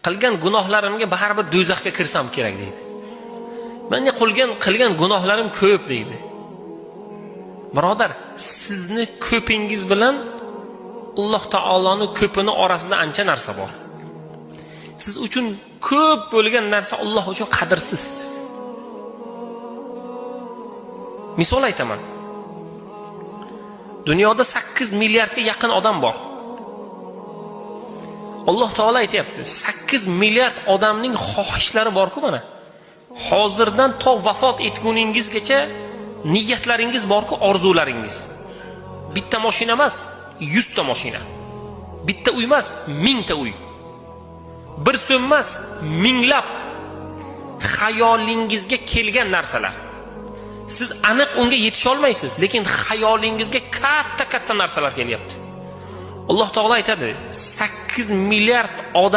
Qilgan gunohlarimga baribir do'zaxga kirsam kerak deydi. Menga qilgan gunohlarim ko'p deydi. Birodar, sizni ko'pingiz bilan Alloh taoloni ko'pini orasida ancha narsa bor. Siz uchun ko'p bo'lgan narsa Alloh uchun qadrsiz. Misol aytaman. Dunyoda 8 milliardga yaqin odam bor. Alloh taolo aytyapti, 8 milliard odamning xohishlari bor-ku mana. Hozirdan to vafot etguningizgacha niyatlaringiz bor-ku, orzularingiz. Bitta mashina emas, 100 ta mashina. Bitta uy emas, 1000 ta uy. Bir so'm emas, minglab xayolingizga kelgan narsalar. Siz aniq unga yetisha olmaysiz, lekin xayolingizga katta-katta narsalar kelyapti. Alloh taolo aytadi, 8 milliard odam